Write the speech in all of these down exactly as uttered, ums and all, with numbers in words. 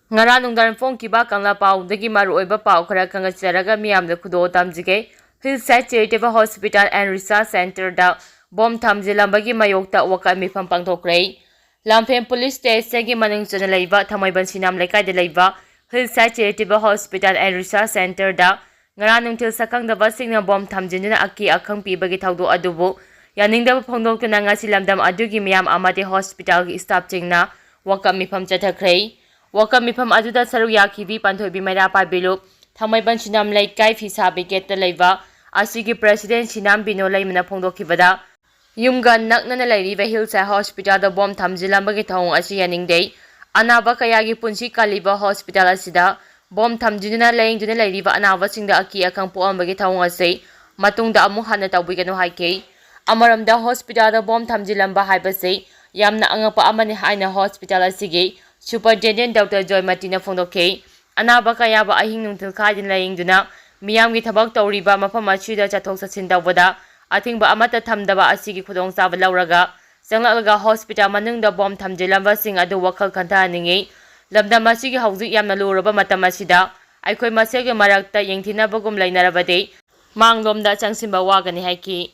ꯉꯔꯥꯡ ꯅꯨꯡꯗꯥꯡ ꯐꯣꯡꯈꯤꯕ ꯀꯪꯂꯥ ꯄꯥꯎꯗꯒꯤ ꯃꯔꯨꯑꯣꯏꯕ ꯄꯥꯎ ꯈꯔ ꯈꯪꯒꯠꯆꯔꯒ ꯃꯤꯌꯥꯝꯗ ꯈꯨꯗꯣꯜ ꯇꯝꯖꯒꯦ꯫ Hillside Charitable Hospital and Research Centerꯗ ꯕꯣꯝ ꯊꯝꯖꯤꯜꯂꯝꯕꯒꯤ ꯃꯥꯌꯣꯛꯇ ꯋꯥꯀꯠ ꯃꯤꯐꯝ ꯄꯥꯡꯊꯣꯛꯈ꯭ꯔꯦ꯫ ꯂꯝꯐꯦꯜ ꯄꯨꯂꯤꯁ ꯁ꯭ꯇꯦꯁꯟꯒꯤ ꯃꯅꯨꯡ ꯆꯟꯅ ꯂꯩꯕ ꯊꯥꯡꯃꯩꯕꯟ ꯁꯤꯅꯥꯝ ꯂꯩꯀꯥꯏꯗ ꯂꯩꯕ Hillside Charitable Hospital and Research Centerꯗ ꯉꯔꯥꯡ ꯅꯨꯡꯊꯤꯜ ꯁꯛꯈꯪꯗꯕꯁꯤꯡꯅ ꯕꯣꯝ ꯊꯝꯖꯤꯟꯗꯨꯅ ꯑꯀꯤ ꯑꯈꯪ ꯄꯤꯕꯒꯤ ꯊꯧꯗꯣꯛ ꯑꯗꯨꯕꯨ ꯌꯥꯅꯤꯡꯗꯕ ꯐꯣꯡꯗꯣꯛꯇꯨꯅ ꯉꯁꯤ ꯂꯝꯗꯝ ꯑꯗꯨꯒꯤ ꯃꯤꯌꯥꯝ ꯑꯃꯗꯤ ꯍꯣꯁꯄꯤꯇꯥꯜꯒꯤ ꯁ꯭ꯇꯥꯐꯁꯤꯡꯅ ꯋꯥꯀꯠ ꯃꯤꯐꯝ ꯆꯠꯊꯈ꯭ꯔꯦ꯫ ꯋꯥꯀꯠ ꯃꯤꯐꯝ ꯑꯗꯨꯗ ꯁꯔꯨꯛ ꯌꯥꯈꯤꯕꯤ ꯄꯥꯟꯊꯣꯏꯕꯤ ꯃꯩꯔꯥ ꯄꯥꯏꯕꯤ ꯂꯨꯞ, ꯊꯥꯡꯃꯩꯕꯟ ꯁꯤꯅꯥꯝ ꯂꯩꯀꯥꯏ ꯐꯤꯁꯥꯕꯤ ꯒꯦꯠꯇ ꯂꯩꯕ ꯑꯁꯤꯒꯤ ꯄ꯭ꯔꯦꯁꯤꯗꯦꯟꯠ ꯁꯤꯅꯥꯝ ꯕꯤꯅꯣ ꯂꯩꯃꯅ ꯐꯣꯡꯗꯣꯛꯈꯤꯕꯗ, ꯌꯨꯝꯒ ꯅꯛꯅꯅ ꯂꯩꯔꯤꯕ Hillside Hospitalꯗ ꯕꯣꯝ ꯊꯝꯖꯤꯜꯂꯝꯕꯒꯤ ꯊꯧꯑꯣꯡ ꯑꯁꯤ ꯌꯥꯅꯤꯡꯗꯦ꯫ ꯑꯅꯥꯕ ꯀꯌꯥꯒꯤ ꯄꯨꯟꯁꯤ ꯀꯜꯂꯤꯕ ꯍꯣꯁꯄꯤꯇꯥꯜ ꯑꯁꯤꯗ ꯕꯣꯝ ꯊꯝꯖꯤꯟꯗꯨꯅ ꯂꯥꯌꯦꯡꯗꯨꯅ ꯂꯩꯔꯤꯕ ꯑꯅꯥꯕꯁꯤꯡꯗ ꯑꯀꯤ ꯑꯈꯪ ꯄꯣꯛꯍꯟꯕꯒꯤ ꯊꯧꯑꯣꯡ ꯑꯁꯤ ꯃꯇꯨꯡꯗ ꯑꯃꯨꯛ ꯍꯟꯅ ꯇꯧꯕꯤꯒꯅꯨ ꯍꯥꯏꯈꯤ꯫ ꯑꯃꯔꯣꯝꯗ ꯍꯣꯁꯄꯤꯇꯥꯜꯗ ꯕꯣꯝ ꯊꯝꯖꯤꯜꯂꯝꯕ ꯍꯥꯏꯕꯁꯤ ꯌꯥꯝꯅ ꯑꯉꯛꯄ ꯑꯃꯅꯤ ꯍꯥꯏꯅ ꯍꯣꯁꯄꯤꯇꯥꯜ ꯑꯁꯤꯒꯤ ꯁꯨꯄꯔꯤꯟꯇꯦꯟꯗꯦꯟꯠ ꯗꯣꯛꯇꯔ ꯖꯣꯏꯃꯇꯤꯅ ꯐꯣꯡꯗꯣꯛꯈꯤ꯫ ꯑꯅꯥꯕ ꯀꯌꯥꯕꯨ ꯑꯍꯤꯡ ꯅꯨꯡꯊꯤꯜ ꯈꯥꯏꯗꯅ ꯂꯥꯌꯦꯡꯗꯨꯅ ꯃꯤꯌꯥꯝꯒꯤ ꯊꯕꯛ ꯇꯧꯔꯤꯕ ꯃꯐꯝ ꯑꯁꯤꯗ ꯆꯠꯊꯣꯛ ꯆꯠꯁꯤꯟ ꯇꯧꯕꯗ ꯑꯊꯤꯡꯕ ꯑꯃꯠꯇ ꯊꯝꯗꯕ ꯑꯁꯤꯒꯤ ꯈꯨꯗꯣꯡꯆꯥꯕ ꯂꯧꯔꯒ ꯆꯪꯂꯛꯂꯒ ꯍꯣꯁꯄꯤꯇꯥꯜ ꯃꯅꯨꯡꯗ ꯕꯣꯝ ꯊꯝꯖꯤꯜꯂꯝꯕꯁꯤꯡ ꯑꯗꯨ ꯋꯥꯈꯜ ꯈꯟꯊꯍꯟꯅꯤꯡꯏ꯫ ꯂꯝꯗꯝ ꯑꯁꯤꯒꯤ ꯍꯧꯖꯤꯛ ꯌꯥꯝꯅ ꯂꯨꯔꯕ ꯃꯇꯝ ꯑꯁꯤꯗ ꯑꯩꯈꯣꯏ ꯃꯁꯦꯜꯒꯤ ꯃꯔꯛꯇ ꯌꯦꯡꯊꯤꯅꯕꯒꯨꯝ ꯂꯩꯅꯔꯕꯗꯤ ꯃꯥꯡꯂꯣꯝꯗ ꯆꯪꯁꯤꯟꯕ ꯋꯥꯒꯅꯤ ꯍꯥꯏꯈꯤ꯫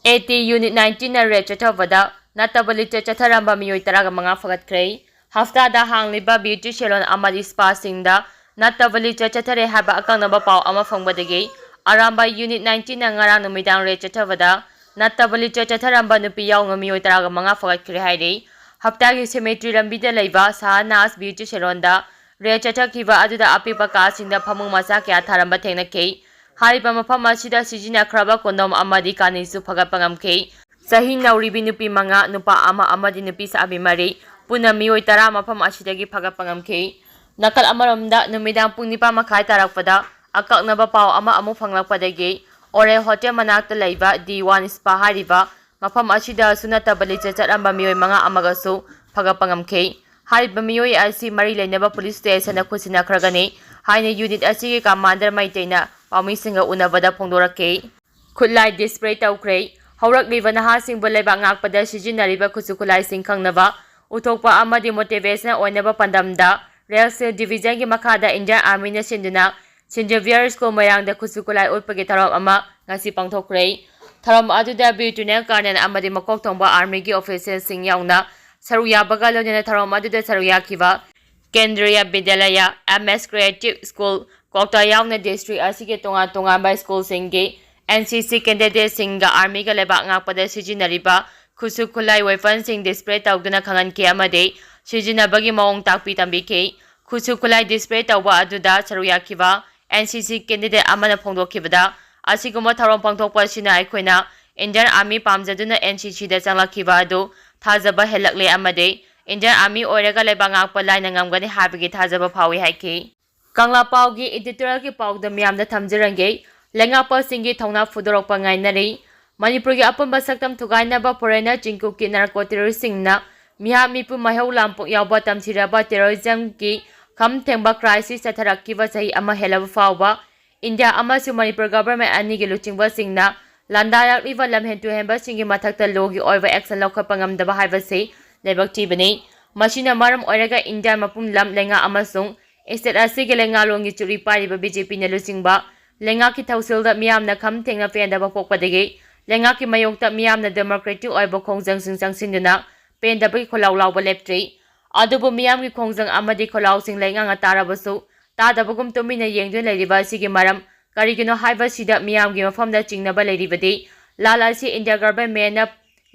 AT Unit nineteenꯅ ꯔꯦꯗ ꯆꯠꯊꯕꯗ ꯅꯠꯇꯕ ꯂꯤꯆꯠ ꯆꯠꯊꯔꯝꯕ ꯃꯤꯑꯣꯏ ꯇꯔꯥꯒ ꯃꯉꯥ ꯐꯒꯠꯈ꯭ꯔꯦ꯫ ꯍꯞꯇꯥꯗ ꯍꯥꯡꯂꯤꯕ ꯕ꯭ꯌꯨꯇꯤ ꯁꯦꯂꯣꯟ ꯑꯃꯗꯤ ꯁ꯭ꯄꯥꯁꯤꯡꯗ ꯅꯠꯇꯕ ꯂꯤꯆꯠ ꯆꯠꯊꯔꯦ ꯍꯥꯏꯕ ꯑꯀꯛꯅꯕ ꯄꯥꯎ ꯑꯃ ꯐꯪꯕꯗꯒꯤ ꯑꯔꯥꯝꯕꯥꯏ Unit nineteenꯅ ꯉꯔꯥꯡ ꯅꯨꯃꯤꯗꯥꯡ ꯔꯦꯗ ꯆꯠꯊꯕꯗ ꯅꯠꯇꯕ ꯂꯤꯆꯠ ꯆꯠꯊꯔꯝꯕ ꯅꯨꯄꯤ ꯌꯥꯎꯅ ꯃꯤꯑꯣꯏ ꯇꯔꯥꯒ ꯃꯉꯥ ꯐꯒꯠꯈ꯭ꯔꯦ ꯍꯥꯏꯔꯤ꯫ ꯍꯞꯇꯥꯒꯤ ꯁꯦꯃꯦꯇ꯭ꯔꯤ ꯂꯝꯕꯤꯗ ꯂꯩꯕ ꯁꯍꯥꯅꯥꯖ ꯕ꯭ꯌꯨꯇꯤ ꯁꯦꯂꯣꯟꯗ ꯔꯦꯗ ꯆꯠꯊꯈꯤꯕ ꯑꯗꯨꯗ ꯑꯄꯤꯛꯄ ꯀꯥꯁꯤꯡꯗ ꯐꯃꯨꯡ ꯃꯆꯥ ꯀꯌꯥ ꯊꯥꯔꯝꯕ ꯊꯦꯡꯅꯈꯤ꯫ ꯍꯥꯏꯔꯤꯕ ꯃꯐꯝ ꯑꯁꯤꯗ ꯁꯤꯖꯤꯟꯅꯈ꯭ꯔꯕ ꯀꯣꯟꯗꯣꯝ ꯑꯃꯗꯤ ꯀꯥꯅꯤꯁꯨ ꯐꯒꯠꯄ ꯉꯝꯈꯤ꯫ ꯆꯍꯤ ꯅꯧꯔꯤꯕꯤ ꯅꯨꯄꯤ ꯃꯉꯥ, ꯅꯨꯄꯥ ꯑꯃ ꯑꯃꯗꯤ ꯅꯨꯄꯤ ꯁꯥꯕꯤ ꯃꯔꯤ, ꯄꯨꯟꯅ ꯃꯤꯑꯣꯏ ꯇꯔꯥ ꯃꯐꯝ ꯑꯁꯤꯗꯒꯤ ꯐꯒꯠꯄ ꯉꯝꯈꯤ꯫ ꯅꯥꯀꯜ ꯑꯃꯔꯣꯝꯗ, ꯅꯨꯃꯤꯗꯥꯡ ꯄꯨꯡ ꯅꯤꯄꯥꯟ ꯃꯈꯥꯏ ꯇꯥꯔꯛꯄꯗ ꯑꯀꯛꯅꯕ ꯄꯥꯎ ꯑꯃ ꯑꯃꯨꯛ ꯐꯪꯂꯛꯄꯗꯒꯤ ꯑꯣꯔꯦꯜ ꯍꯣꯇꯦꯜ ꯃꯅꯥꯛꯇ ꯂꯩꯕ ꯗꯤ ꯋꯥꯟ ꯁ꯭ꯄꯥ ꯍꯥꯏꯔꯤꯕ ꯃꯐꯝ ꯑꯁꯤꯗꯁꯨ ꯅꯠꯇꯕ ꯂꯤꯆꯠ ꯆꯠꯂꯝꯕ ꯃꯤꯑꯣꯏ ꯃꯉꯥ ꯑꯃꯒꯁꯨ ꯐꯒꯠꯄ ꯉꯝꯈꯤ꯫ ꯍꯥꯏꯔꯤꯕ ꯃꯤꯑꯣꯏ ꯑꯁꯤ ꯃꯔꯤ ꯂꯩꯅꯕ ꯄꯨꯂꯤꯁ ꯁ꯭ꯇꯦꯁꯟꯗ ꯈꯨꯠꯁꯤꯟꯅꯈ꯭ꯔꯒꯅꯤ ꯍꯥꯏꯅ ꯌꯨꯅꯤꯠ ꯑꯁꯤꯒꯤ ꯀꯃꯥꯟꯗꯔ ꯃꯩꯇꯩꯅ ꯄꯥꯎꯃꯤꯁꯤꯡꯒ ꯎꯅꯕꯗ ꯐꯣꯡꯗꯣꯔꯛꯈꯤ꯫ ꯈꯨꯠꯂꯥꯏ ꯗꯤꯁꯄ꯭ꯂꯦ ꯇꯧꯈ꯭ꯔꯦ꯫ ꯍꯧꯔꯛꯂꯤꯕ ꯅꯍꯥꯁꯤꯡꯕꯨ ꯂꯩꯕꯥꯛ ꯉꯥꯛꯄꯗ ꯁꯤꯖꯤꯟꯅꯔꯤꯕ ꯈꯨꯠꯁꯨ ꯈꯨꯠꯂꯥꯏꯁꯤꯡ ꯈꯪꯅꯕ ꯎꯠꯊꯣꯛꯄ ꯑꯃꯗꯤ ꯃꯣꯇꯤꯚꯦꯁꯅꯦꯜ ꯑꯣꯏꯅꯕ ꯄꯥꯟꯗꯝꯗ West Hill Division ꯒꯤ ꯃꯈꯥꯗ Indian Army ꯅ ꯁꯤꯟꯗꯨꯅ Saint Xavier School ꯃꯣꯏꯔꯥꯡꯗ ꯈꯨꯠꯁꯨ ꯈꯨꯠꯂꯥꯏ ꯎꯠꯄꯒꯤ ꯊꯧꯔꯝ ꯑꯃ ꯉꯁꯤ ꯄꯥꯡꯊꯣꯛꯈ꯭ꯔꯦ꯫ ꯊꯧꯔꯝ ꯑꯗꯨꯗ Lieutenant Colonel ꯑꯃꯗꯤ ꯃꯀꯣꯛ ꯊꯣꯡꯕ Army ꯒꯤ official ꯁꯤꯡ ꯌꯥꯎꯅ ꯁꯔꯨꯛ ꯌꯥꯕꯒ ꯂꯣꯏꯅꯅ ꯊꯧꯔꯝ ꯑꯗꯨꯗ ꯁꯔꯨꯛ ꯌꯥꯈꯤꯕ Kendriya Vidyalaya, M S Creative School, ꯀ꯭ꯋꯥꯛꯇꯥ ꯌꯥꯎꯅ district ꯑꯁꯤꯒꯤ ꯇꯣꯉꯥꯟ ꯇꯣꯉꯥꯟꯕ school ꯁꯤꯡꯒꯤ N C C candidate ꯁꯤꯡꯒ Army ꯒ ꯂꯩꯕꯥꯛ ꯉꯥꯛꯄꯗ ꯁꯤꯖꯤꯟꯅꯔꯤꯕ ꯈꯨꯠꯁꯨ ꯈꯨꯠꯂꯥꯏ weapon ꯁꯤꯡ display ꯇꯧꯗꯨꯅ ꯈꯪꯍꯟꯈꯤ ꯑꯃꯗꯤ ꯁꯤꯖꯤꯟꯅꯕꯒꯤ ꯃꯑꯣꯡ ꯇꯥꯛꯄꯤ ꯇꯝꯕꯤꯈꯤ꯫ ꯈꯨꯠꯁꯨ ꯈꯨꯠꯂꯥꯏ display ꯇꯧꯕ ꯑꯗꯨꯗ ꯁꯔꯨꯛ ꯌꯥꯈꯤꯕ N C C candidate ꯑꯃꯅ ꯐꯣꯡꯗꯣꯛꯈꯤꯕꯗ, ꯑꯁꯤꯒꯨꯝꯕ ꯊꯧꯔꯝ ꯄꯥꯡꯊꯣꯛꯄ ꯑꯁꯤꯅ ꯑꯩꯈꯣꯏꯅ Indian Army ꯄꯥꯝꯖꯗꯨꯅ N C C ꯗ ꯆꯪꯂꯛꯈꯤꯕ ꯑꯗꯨ ꯊꯥꯖꯕ ꯍꯦꯜꯂꯛꯂꯦ ꯑꯃꯗꯤ Indian Army ꯑꯣꯏꯔꯒ ꯂꯩꯕꯥꯛ ꯉꯥꯛꯄ ꯂꯥꯏꯅ ꯉꯝꯒꯅꯤ ꯍꯥꯏꯕꯒꯤ ꯊꯥꯖꯕ ꯐꯥꯎꯏ ꯍꯥꯏꯈꯤ꯫ ꯀꯪꯂꯥ ꯄꯥꯎꯒꯤ editorial ꯒꯤ ꯄꯥꯎꯗ ꯃꯤꯌꯥꯝꯗ ꯊꯝꯖꯔꯝꯒꯦ꯫ ꯂꯩꯉꯥꯛꯄꯁꯤꯡꯒꯤ ꯊꯧꯅꯥ ꯐꯨꯗꯣꯔꯛꯄ ꯉꯥꯏꯅꯔꯤ꯫ ꯃꯅꯤꯄꯨꯔꯒꯤ ꯑꯄꯨꯟꯕ ꯁꯛꯇꯝ ꯊꯨꯒꯥꯏꯅꯕ foreigner ꯆꯤꯡꯀꯨꯞꯀꯤ narco terrorist ꯁꯤꯡꯅ ꯃꯤꯍꯥꯠ ꯃꯤꯄꯨꯝ ꯃꯩꯍꯧ ꯂꯥꯡꯄꯣꯛ ꯌꯥꯎꯕ ꯇꯝꯊꯤꯔꯕ terrorism ꯒꯤ ꯈꯝ ꯊꯦꯡꯕ crisis ꯆꯠꯊꯔꯛꯈꯤꯕ ꯆꯍꯤ ꯑꯃ ꯍꯦꯜꯂꯕ ꯐꯥꯎꯕ India ꯑꯃꯁꯨꯡ ꯃꯅꯤꯄꯨꯔ government ꯑꯅꯤꯒꯤ ꯂꯨꯆꯤꯡꯕꯁꯤꯡꯅ ꯂꯥꯟꯗꯥꯔꯛꯂꯤꯕ ꯂꯝꯍꯦꯟ ꯇꯨꯍꯦꯟꯕꯁꯤꯡꯒꯤ ꯃꯊꯛꯇ law ꯒꯤ ꯑꯣꯏꯕ action ꯂꯧꯈꯠꯄ ꯉꯝꯗꯕ ꯍꯥꯏꯕꯁꯤ ꯂꯥꯏꯕꯛ ꯊꯤꯕꯅꯤ꯫ ꯃꯁꯤꯅ ꯃꯔꯝ ꯑꯣꯏꯔꯒ India ꯃꯄꯨꯝ ꯂꯝ ꯂꯩꯉꯥꯛ ꯑꯃꯁꯨꯡ state ꯑꯁꯤꯒꯤ ꯂꯩꯉꯥꯛꯂꯣꯟꯒꯤ ꯆꯨꯔꯤ ꯄꯥꯏꯔꯤꯕ B J P ꯅ ꯂꯨꯆꯤꯡꯕ ꯂꯩꯉꯥꯛꯀꯤ ꯊꯧꯁꯤꯜꯗ ꯃꯤꯌꯥꯝꯅ ꯈꯝ ꯊꯦꯡꯅ ꯄꯦꯟꯗꯕ ꯄꯣꯛꯄꯗꯒꯤ ꯂꯩꯉꯥꯛꯀꯤ ꯃꯥꯌꯣꯛꯇ ꯃꯤꯌꯥꯝꯅ democratic ꯑꯣꯏꯕ ꯈꯣꯡꯖꯪꯁꯤꯡ ꯆꯪꯁꯤꯟꯗꯨꯅ ꯄꯦꯟꯗꯕꯒꯤ ꯈꯣꯜꯂꯥꯎ ꯂꯥꯎꯕ ꯂꯦꯞꯇ꯭ꯔꯤ꯫ ꯑꯗꯨꯕꯨ ꯃꯤꯌꯥꯝꯒꯤ ꯈꯣꯡꯖꯪ ꯑꯃꯗꯤ ꯈꯣꯜꯂꯥꯎꯁꯤꯡ ꯂꯩꯉꯥꯛꯅ ꯇꯥꯔꯕꯁꯨ ꯇꯥꯗꯕꯒꯨꯝ ꯇꯨꯃꯤꯟꯅ ꯌꯦꯡꯗꯨꯅ ꯂꯩꯔꯤꯕ ꯑꯁꯤꯒꯤ ꯃꯔꯝ ꯀꯔꯤꯒꯤꯅꯣ ꯍꯥꯏꯕꯁꯤꯗ ꯃꯤꯌꯥꯝꯒꯤ ꯃꯐꯝꯗ ꯆꯤꯡꯅꯕ ꯂꯩꯔꯤꯕꯗꯤ ꯂꯥꯜ ꯑꯁꯤ India government ꯅ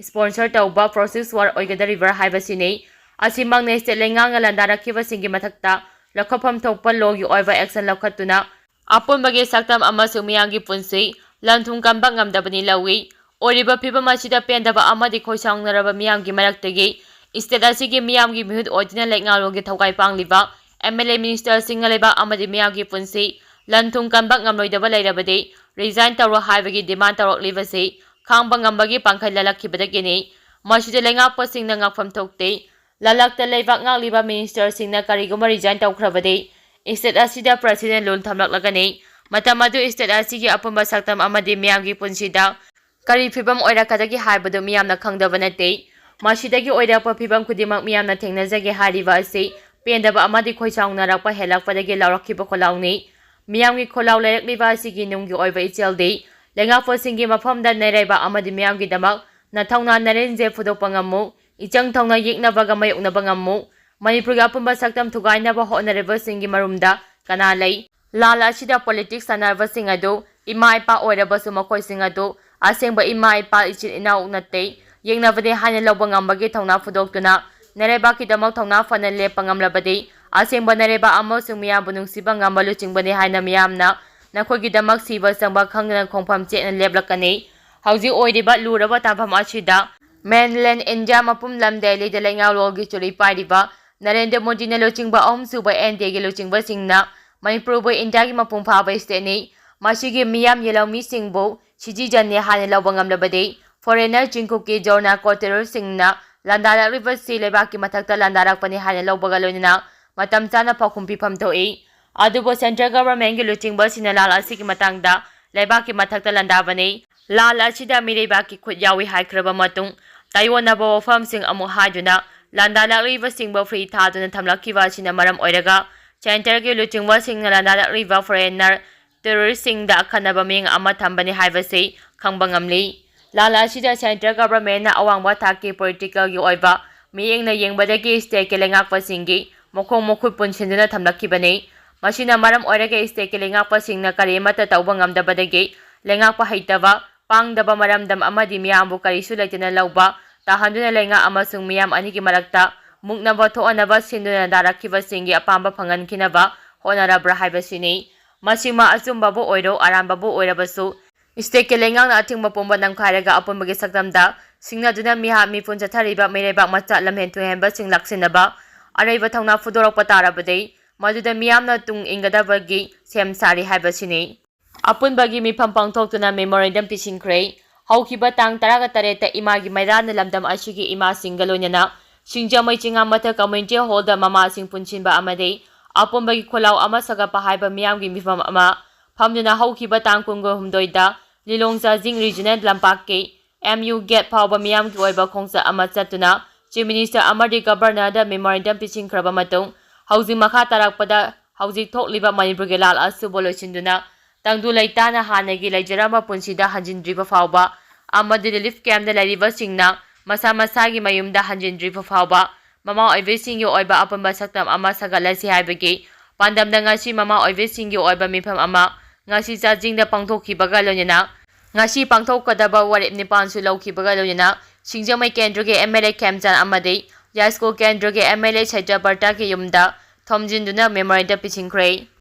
sponsor ꯇꯧꯕ proxy war ꯑꯣꯏꯒꯗꯧꯔꯤꯕ꯭ꯔꯥ ꯍꯥꯏꯕꯁꯤꯅꯤ꯫ ꯑꯁꯤꯃꯛꯅ state ꯂꯩꯉꯥꯛꯅ ꯂꯥꯟꯗꯥꯔꯛꯈꯤꯕꯁꯤꯡꯒꯤ ꯃꯊꯛꯇ ꯂꯧꯈꯠꯐꯝ ꯊꯣꯛꯄ law ꯒꯤ ꯑꯣꯏꯕ action ꯂꯧꯈꯠꯇꯨꯅ ꯑꯄꯨꯟꯕꯒꯤ ꯁꯛꯇꯝ ꯑꯃꯁꯨꯡ ꯃꯤꯌꯥꯝꯒꯤ ꯄꯨꯟꯁꯤ ꯂꯟ ꯊꯨꯝ ꯀꯟꯕ ꯉꯝꯗꯕꯅꯤ ꯂꯧꯏ꯫ ꯑꯣꯏꯔꯤꯕ ꯐꯤꯕꯝ ꯑꯁꯤꯗ ꯄꯦꯟꯗꯕ ꯑꯃꯗꯤ ꯈꯣꯏꯁꯥꯎꯅꯔꯕ ꯃꯤꯌꯥꯝꯒꯤ ꯃꯔꯛꯇꯒꯤ state ꯑꯁꯤꯒꯤ ꯃꯤꯌꯥꯝꯒꯤ ꯃꯤꯍꯨꯠ ꯑꯣꯏꯗꯨꯅ ꯂꯩꯉꯥꯛꯂꯣꯟꯒꯤ ꯊꯧꯒꯥꯏ ꯄꯥꯡꯂꯤꯕ M L A minister ꯁꯤꯡꯅ ꯂꯩꯕꯥꯛ ꯑꯃꯗꯤ ꯃꯤꯌꯥꯝꯒꯤ ꯄꯨꯟꯁꯤ ꯂꯟ ꯊꯨꯝ ꯀꯟꯕ ꯉꯝꯂꯣꯏꯗꯕ ꯂꯩꯔꯕꯗꯤ resign ꯇꯧꯔꯣ ꯍꯥꯏꯕꯒꯤ demand ꯇꯧꯔꯛꯂꯤꯕꯁꯤ ꯈꯥꯡꯕ ꯉꯝꯕꯒꯤ ꯄꯥꯡꯈꯩ ꯂꯜꯂꯛꯈꯤꯕꯗꯒꯤꯅꯤ꯫ ꯃꯁꯤꯗ ꯂꯩꯉꯥꯛꯄꯁꯤꯡꯅ ꯉꯥꯛꯐꯝ ꯊꯣꯛꯇꯦ꯫ ꯂꯥꯂꯛꯇ ꯂꯩꯕꯥꯛ ꯉꯥꯛꯂꯤꯕ minister ꯁꯤꯡꯅ ꯀꯔꯤꯒꯨꯝꯕ resign ꯇꯧꯈ꯭ꯔꯕꯗꯤ state ꯑꯁꯤꯗ president rule ꯊꯝꯂꯛꯂꯒꯅꯤ꯫ ꯃꯇꯝ ꯑꯗꯨ state ꯑꯁꯤꯒꯤ ꯑꯄꯨꯟꯕ ꯁꯛꯇꯝ ꯑꯃꯗꯤ ꯃꯤꯌꯥꯝꯒꯤ ꯄꯨꯟꯁꯤꯗ ꯀꯔꯤ ꯐꯤꯕꯝ ꯑꯣꯏꯔꯛꯀꯗꯒꯦ ꯍꯥꯏꯕꯗꯨ ꯃꯤꯌꯥꯝꯅ ꯈꯪꯗꯕ ꯅꯠꯇꯦ꯫ ꯃꯁꯤꯗꯒꯤ ꯑꯣꯏꯔꯛꯄ ꯐꯤꯕꯝ ꯈꯨꯗꯤꯡꯃꯛ ꯃꯤꯌꯥꯝꯅ ꯊꯦꯡꯅꯖꯒꯦ ꯍꯥꯏꯔꯤꯕ ꯑꯁꯤ ꯄꯦꯟꯗꯕ ꯑꯃꯗꯤ ꯈꯣꯏꯁꯥꯎꯅꯔꯛꯄ ꯍꯦꯜꯂꯛꯄꯗꯒꯤ ꯂꯥꯎꯔꯛꯈꯤꯕ ꯈꯣꯜꯂꯥꯎꯅꯤ꯫ ꯃꯤꯌꯥꯝꯒꯤ ꯈꯣꯜꯂꯥꯎ ꯂꯩꯔꯛꯂꯤꯕ ꯑꯁꯤꯒꯤ ꯅꯨꯡꯒꯤ ꯑꯣꯏꯕ ꯏꯆꯦꯜꯗꯤ ꯂꯩꯉꯥꯛꯄꯁꯤꯡꯒꯤ ꯃꯐꯝꯗ ꯅꯩꯔꯩꯕ ꯑꯃꯗꯤ ꯃꯤꯌꯥꯝꯒꯤꯗꯃꯛ ꯅꯊꯧꯅꯥ ꯅꯔꯦꯟꯁꯦ ꯐꯨꯗꯣꯛꯄ ꯉꯝꯃꯨ, ꯏꯆꯪ ꯊꯧꯅ ꯌꯦꯛꯅꯕꯒ ꯃꯥꯌꯣꯛꯅꯕ ꯉꯝꯃꯨ꯫ ꯃꯅꯤꯄꯨꯔꯒꯤ ꯑꯄꯨꯟꯕ ꯁꯛꯇꯝ ꯊꯨꯒꯥꯏꯅꯕ ꯍꯣꯠꯅꯔꯤꯕꯁꯤꯡꯒꯤ ꯃꯔꯨꯝꯗ ꯀꯅꯥ ꯂꯩ? ꯂꯥꯜ ꯑꯁꯤꯗ ꯄꯣꯂꯤꯇꯤꯛꯁ ꯁꯥꯟꯅꯔꯕꯁꯤꯡ ꯑꯗꯨ ꯏꯃꯥ ꯏꯄꯥ ꯑꯣꯏꯔꯕꯁꯨ ꯃꯈꯣꯏꯁꯤꯡ ꯑꯗꯨ ꯑꯁꯦꯡꯕ ꯏꯃꯥ ꯏꯄꯥ ꯏꯆꯤꯜ ꯏꯅꯥꯎ ꯅꯠꯇꯦ꯫ ꯌꯦꯛꯅꯕꯅꯦ ꯍꯥꯏꯅ ꯂꯧꯕ ꯉꯝꯕꯒꯤ ꯊꯧꯅꯥ ꯐꯨꯗꯣꯛꯇꯨꯅ ꯅꯔꯩꯕꯥꯛꯀꯤꯗꯃꯛ ꯊꯧꯅꯥ ꯐꯅ ꯂꯦꯞꯄ ꯉꯝꯂꯕꯗꯤ ꯑꯁꯦꯡꯕ ꯅꯔꯩꯕꯥꯛ ꯑꯃꯁꯨꯡ ꯃꯤꯌꯥꯝꯕꯨ ꯅꯨꯡꯁꯤꯕ ꯉꯝꯕ ꯂꯨꯆꯤꯡꯕꯅꯤ ꯍꯥꯏꯅ ꯃꯤꯌꯥꯝꯅ ꯅꯈꯣꯏꯒꯤꯗꯃꯛ ꯁꯤꯕ ꯆꯪꯕ ꯈꯪꯗꯅ ꯈꯣꯡꯐꯝ ꯆꯦꯠꯅ ꯂꯦꯞꯂꯛꯀꯅꯤ꯫ ꯍꯧꯖꯤꯛ ꯑꯣꯏꯔꯤꯕ ꯂꯨꯔꯕ ꯇꯥꯟꯐꯝ ꯑꯁꯤꯗ ꯃꯦꯟꯂꯦꯟ ꯏꯟꯗꯤꯌꯥ ꯃꯄꯨꯝ ꯂꯝ ꯗꯦꯜꯂꯤꯗ ꯂꯩꯉꯥꯛꯂꯣꯟꯒꯤ ꯆꯨꯔꯤ ꯄꯥꯏꯔꯤꯕ ꯅꯔꯦꯟꯗ꯭ꯔ ꯃꯣꯗꯤꯅ ꯂꯨꯆꯤꯡꯕ ꯑꯍꯨꯝꯁꯨꯕ ꯑꯦꯟ ꯗꯤ ꯑꯦꯒꯤ ꯂꯨꯆꯤꯡꯕꯁꯤꯡꯅ ꯃꯅꯤꯄꯨꯔꯕꯨ ꯏꯟꯗꯤꯌꯥꯒꯤ ꯃꯄꯨꯡ ꯐꯥꯕ ꯁ꯭ꯇꯦꯠꯅꯤ, ꯃꯁꯤꯒꯤ ꯃꯤꯌꯥꯝ ꯌꯦꯜꯍꯧꯃꯤꯁꯤꯡꯕꯨ ꯁꯤꯇꯤꯖꯟꯅꯤ ꯍꯥꯏꯅ ꯂꯧꯕ ꯉꯝꯂꯕꯗꯤ ꯐꯣꯔꯦꯟꯅꯔ ꯆꯤꯡꯀꯨꯞꯀꯤ ꯖꯣꯔꯅꯥ ꯀꯣꯇꯦꯔꯣꯔꯁꯤꯡꯅ ꯂꯥꯟꯗꯥꯔꯛꯂꯤꯕꯁꯤ ꯂꯩꯕꯥꯛꯀꯤ ꯃꯊꯛꯇ ꯂꯥꯟꯗꯥꯔꯛꯄꯅꯤ ꯍꯥꯏꯅ ꯂꯧꯕꯒ ꯂꯣꯏꯅꯅ ꯃꯇꯝ ꯆꯥꯅ ꯄꯥꯎꯈꯨꯝ ꯄꯤꯐꯝ ꯊꯣꯛꯏ꯫ ꯑꯗꯨꯕꯨ ꯁꯦꯟꯇ꯭ꯔꯦꯜ ꯒꯚꯔꯟꯃꯦꯟꯒꯤ ꯂꯨꯆꯤꯡꯕꯁꯤꯡꯅ ꯂꯥꯜ ꯑꯁꯤꯒꯤ ꯃꯇꯥꯡꯗ ꯂꯩꯕꯥꯛꯀꯤ ꯃꯊꯛꯇ ꯂꯥꯟꯗꯥꯕꯅꯤ, ꯂꯥꯜ ꯑꯁꯤꯗ ꯃꯤꯔꯩꯕꯥꯛꯀꯤ ꯈꯨꯠ ꯌꯥꯎꯏ ꯍꯥꯏꯈ꯭ꯔꯕ ꯃꯇꯨꯡ ꯇꯥꯏꯑꯣꯟꯅꯕ ꯋꯥꯐꯝꯁꯤꯡ ꯑꯃꯨꯛ ꯍꯥꯏꯗꯨꯅ ꯂꯥꯟꯗꯥꯔꯛꯂꯤꯕꯁꯤꯡꯕꯨ ꯐ꯭ꯔꯤ ꯊꯥꯗꯨꯅ ꯊꯝꯂꯛꯈꯤꯕ ꯑꯁꯤꯅ ꯃꯔꯝ ꯑꯣꯏꯔꯒ ꯁꯦꯟꯇꯔꯒꯤ ꯂꯨꯆꯤꯡꯕꯁꯤꯡꯅ ꯂꯥꯟꯗꯥꯔꯛꯂꯤꯕ ꯐꯣꯔꯦꯟꯅꯔ ꯇꯦꯔꯣꯔꯤꯁꯁꯤꯡꯗ ꯑꯈꯟꯅꯕ ꯃꯤꯠꯌꯦꯡ ꯑꯃ ꯊꯝꯕꯅꯤ ꯍꯥꯏꯕꯁꯤ ꯈꯪꯕ ꯉꯝꯂꯤ꯫ ꯂꯥꯜ ꯑꯁꯤꯗ ꯁꯦꯟꯇꯔ ꯒꯚꯔꯟꯃꯦꯟꯅ ꯑꯋꯥꯡꯕ ꯊꯥꯛꯀꯤ ꯄꯣꯂꯤꯇꯤꯀꯦꯜꯒꯤ ꯑꯣꯏꯕ ꯃꯤꯠꯌꯦꯡꯅ ꯌꯦꯡꯕꯗꯒꯤ ꯁ꯭ꯇꯦꯠꯀꯤ ꯂꯩꯉꯥꯛꯄꯁꯤꯡꯒꯤ ꯃꯈꯣꯡ ꯃꯈꯨꯠ ꯄꯨꯟꯁꯤꯟꯗꯨꯅ ꯊꯝꯂꯛꯈꯤꯕꯅꯤ꯫ ꯃꯁꯤꯅ ꯃꯔꯝ ꯑꯣꯏꯔꯒ ꯁ꯭ꯇꯦꯠꯀꯤ ꯂꯩꯉꯥꯛꯄꯁꯤꯡꯅ ꯀꯔꯤ ꯑꯃꯠꯇ ꯇꯧꯕ ꯉꯝꯗꯕꯗꯒꯤ ꯂꯩꯉꯥꯛꯄ ꯍꯩꯇꯕ, ꯄꯥꯡꯗꯕ ꯃꯔꯝꯗꯝ ꯑꯃꯗꯤ ꯃꯤꯌꯥꯝꯕꯨ ꯀꯔꯤꯁꯨ ꯂꯩꯇꯅ ꯂꯧꯕ ꯇꯥꯍꯟꯗꯨꯅ ꯂꯩꯉꯥꯛ ꯑꯃꯁꯨꯡ ꯃꯤꯌꯥꯝ ꯑꯅꯤꯒꯤ ꯃꯔꯛꯇ ꯃꯨꯛꯅꯕ ꯊꯣꯛꯍꯟꯅꯕ ꯁꯤꯟꯗꯨꯅ ꯂꯥꯟꯗꯥꯔꯛꯈꯤꯕꯁꯤꯡꯒꯤ ꯑꯄꯥꯝꯕ ꯐꯪꯍꯟꯈꯤꯅꯕ ꯍꯣꯠꯅꯔꯕ꯭ꯔꯥ ꯍꯥꯏꯕꯁꯤꯅꯤ꯫ ꯃꯁꯤꯃ ꯑꯆꯨꯝꯕꯕꯨ ꯑꯣꯏꯔꯣ ꯑꯔꯥꯟꯕꯕꯨ ꯑꯣꯏꯔꯕꯁꯨ ꯁ꯭ꯇꯦꯠꯀꯤ ꯂꯩꯉꯥꯛꯅ ꯑꯊꯤꯡꯕ ꯄꯨꯝꯕ ꯅꯝꯈꯥꯏꯔꯒ ꯑꯄꯨꯟꯕꯒꯤ ꯁꯛꯇꯝꯗ ꯁꯤꯡꯅꯗꯨꯅ ꯃꯤꯍꯥꯠ ꯃꯤꯄꯨꯟ ꯆꯠꯊꯔꯤꯕ ꯃꯤꯔꯩꯕꯥꯛ ꯃꯆꯥ ꯂꯝꯍꯦꯟ ꯇꯨꯍꯦꯟꯕꯁꯤꯡ ꯂꯥꯛꯁꯤꯟꯅꯕ ꯑꯔꯩꯕ ꯊꯧꯅꯥ ꯐꯨꯗꯣꯔꯛꯄ ꯇꯥꯔꯕꯗꯤ ꯃꯗꯨꯗ ꯃꯤꯌꯥꯝꯅ ꯇꯨꯡ ꯏꯟꯒꯗꯕꯒꯤ ꯁꯦꯝ ꯁꯥꯔꯤ ꯍꯥꯏꯕꯁꯤꯅꯤ꯫ ꯑꯄꯨꯟꯕꯒꯤ ꯃꯤꯐꯝ ꯄꯥꯡꯊꯣꯛꯇꯨꯅ ꯃꯦꯃꯣꯔꯦꯟꯗꯝ ꯄꯤꯁꯤꯟꯈ꯭ꯔꯦ꯫ ꯍꯧꯈꯤꯕ ꯇꯥꯡ ꯇꯔꯥꯒ ꯇꯔꯦꯠꯇ ꯏꯃꯥꯒꯤ ꯃꯩꯔꯥꯅ ꯂꯝꯗꯝ ꯑꯁꯤꯒꯤ ꯏꯃꯥꯁꯤꯡꯒ ꯂꯣꯏꯅꯅ ꯁꯤꯡꯖꯃꯩ ꯆꯤꯉꯥꯃꯊꯛ ꯀꯝꯃ꯭ꯌꯨꯅꯤꯇꯤ ꯍꯣꯜꯗ ꯃꯃꯥꯁꯤꯡ ꯄꯨꯟꯁꯤꯟꯕ ꯑꯃꯗꯤ ꯑꯄꯨꯟꯕꯒꯤ ꯈꯣꯜꯂꯥꯎ ꯑꯃ ꯁꯥꯒꯠꯄ ꯍꯥꯏꯕ ꯃꯤꯌꯥꯝꯒꯤ ꯃꯤꯐꯝ ꯑꯃ ꯐꯝꯗꯨꯅ ꯍꯧꯈꯤꯕ ꯇꯥꯡ ꯀꯨꯟꯒ ꯍꯨꯝꯗꯣꯏꯗ ꯂꯤꯂꯣꯡ ꯆꯥꯖꯤꯡ ꯔꯤꯖꯅꯦꯜ ꯂꯝꯄꯥꯛꯀꯤ ꯑꯦꯝ ꯌꯨ ꯒꯦꯠ ꯐꯥꯎꯕ ꯃꯤꯌꯥꯝꯒꯤ ꯑꯣꯏꯕ ꯈꯣꯡꯆꯠ ꯑꯃ ꯆꯠꯇꯨꯅ Chief Minister ꯑꯃꯗꯤ Governor ꯗ memorandum ꯄꯤꯁꯤꯟꯈ꯭ꯔꯕ ꯃꯇꯨꯡ, ꯍꯧꯖꯤꯛ ꯃꯈꯥ ꯇꯥꯔꯛꯄꯗ ꯍꯧꯖꯤꯛ ꯊꯣꯛꯂꯤꯕ ꯃꯅꯤꯄꯨꯔꯒꯤ ꯂꯥꯜ ꯑꯁꯤꯕꯨ ꯂꯣꯏꯁꯤꯟꯗꯨꯅ ꯇꯪꯗꯨ ꯂꯩꯇꯥꯅ ꯍꯥꯟꯅꯒꯤ ꯂꯩꯖꯔꯝꯕ ꯄꯨꯟꯁꯤꯗ ꯍꯟꯖꯤꯟꯗ꯭ꯔꯤꯕ ꯐꯥꯎꯕ ꯑꯃꯗꯤ relief camp ꯇ ꯂꯩꯔꯤꯕꯁꯤꯡꯅ ꯃꯁꯥ ꯃꯁꯥꯒꯤ ꯃꯌꯨꯝꯗ ꯍꯟꯖꯤꯟꯗ꯭ꯔꯤꯕ ꯐꯥꯎꯕ ꯃꯃꯥ ꯑꯣꯏꯕꯤꯁꯤꯡꯒꯤ ꯑꯣꯏꯕ ꯑꯄꯨꯟꯕ ꯁꯛꯇꯝ ꯑꯃ ꯁꯥꯒꯠꯂꯁꯤ ꯍꯥꯏꯕꯒꯤ ꯄꯥꯟꯗꯝꯗ ꯉꯁꯤ ꯃꯃꯥ ꯑꯣꯏꯕꯤꯁꯤꯡꯒꯤ ꯑꯣꯏꯕ ꯃꯤꯐꯝ ꯑꯃ ꯉꯁꯤ ꯆꯥꯖꯤꯡꯗ ꯄꯥꯡꯊꯣꯛꯈꯤꯕꯒ ꯂꯣꯏꯅꯅ ꯉꯁꯤ ꯄꯥꯡꯊꯣꯛꯀꯗꯕ ꯋꯥꯔꯦꯞ ꯅꯤꯄꯥꯟꯁꯨ ꯂꯧꯈꯤꯕꯒ ꯂꯣꯏꯅꯅ ꯁꯤꯡꯖꯃꯩ ꯀꯦꯟꯗ꯭ꯔꯒꯤ M L A ꯈꯦꯝꯆꯥꯟ ꯑꯃꯗꯤ ꯌꯥꯏꯁ꯭ꯀꯨꯜ ꯀꯦꯟꯗ꯭ꯔꯒꯤ M L A ꯁꯩꯇ꯭ꯌꯕ꯭ꯔꯇꯒꯤ ꯌꯨꯝꯗ ꯊꯣꯝꯖꯤꯟꯗꯨꯅ memorandum ꯄꯤꯁꯤꯟꯈ꯭ꯔꯦ꯫